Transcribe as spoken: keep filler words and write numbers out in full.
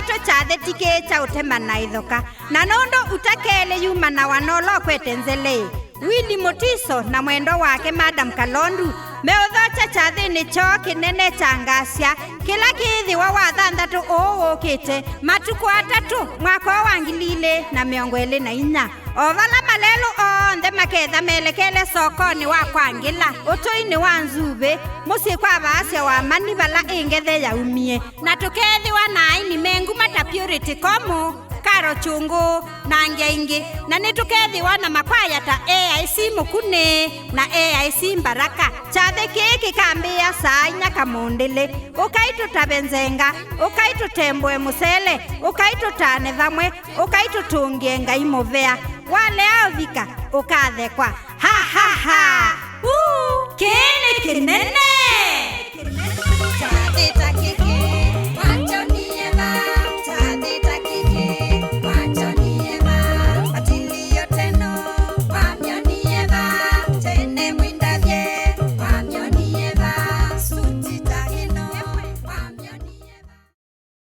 Kyaũ kyathĩ ti kĩĩ kya ũtema na ĩthoka, na nũndũ uta kelĩ yumanawa na ũla ũkwete nzele-ĩ, Willy Mutiso na mwendwa wake Madam Kalondu meũthokya kyathĩnĩ kyoo kĩnene kya ngasya kĩla kĩĩthĩwa Wathanthatũ ũũ wũkĩte, matukũ atatũ, mwaka ũũ wa ngili ilĩ na mĩongo ĩlĩ na inya. O vala malelũ onthe maketha melekele sokonĩ wa kwa Ngĩla, ũtũinĩ wa Nzuvĩ, mũsyĩ kwa vaasya wa mani vala ĩ ngethe yaumie. Na tũkeethĩwa na aini me nguma ta Purity Komu, Karo Chungu, na angĩ aingĩ. Na nĩtũkeethĩwa na makwaya ta A I C Mũkunĩ na A I C Mbaraka. Kyathĩ kĩĩ kĩkambĩĩa saa inya kamũndĩlĩ. Ũkai tũtave nzenga, ũkai tũtembũe mũsele, ũkai tũtane vamwe, ũkai tũtũngĩe Ngai mũvea. Walea ũvika, ũkathekwa. Ha, ha, ha! Uu, kĩĩ nĩ kĩnene!